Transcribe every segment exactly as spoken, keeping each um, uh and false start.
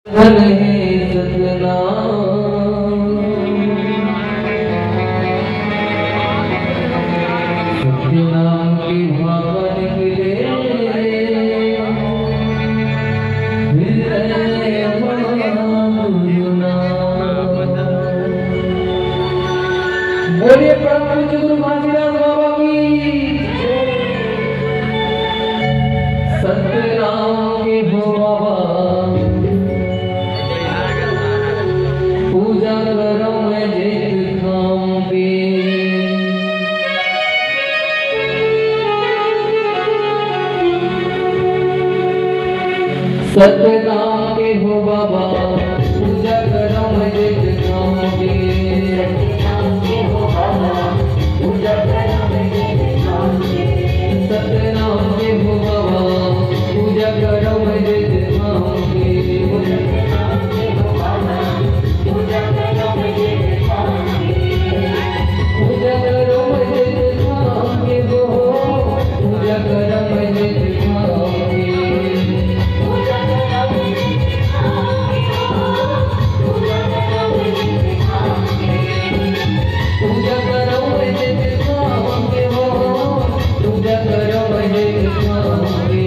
धन हे सतनाम। सतनाम के भाखा निकले हृदय मा गुरुनाम। बोलिए परम पूज्य गुरु घासीदास बाबा की। सतनाम के हो बाबा, पूजा करौं मैं जेठ धाम के। सतनाम के हो बाबा, पूजा करौं मैं जेठ धाम के। सतनाम के हो बाबा, पूजा करौं मैं जेठ धाम के। पूजा करौं मैं जेठ धाम के हो, पूजा करौं मैं जेठ धाम के। पूजा करौं मैं जेठ धाम के हो, पूजा करौं मैं जेठ धाम के।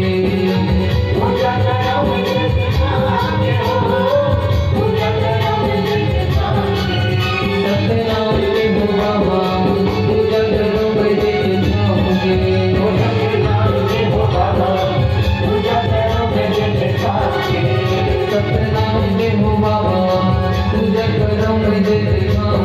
सतनाम के हो बाबा, पूजा करौं मैं जेठ धाम के। सतनाम के हो बाबा, पूजा करौं मैं जेठ धाम के।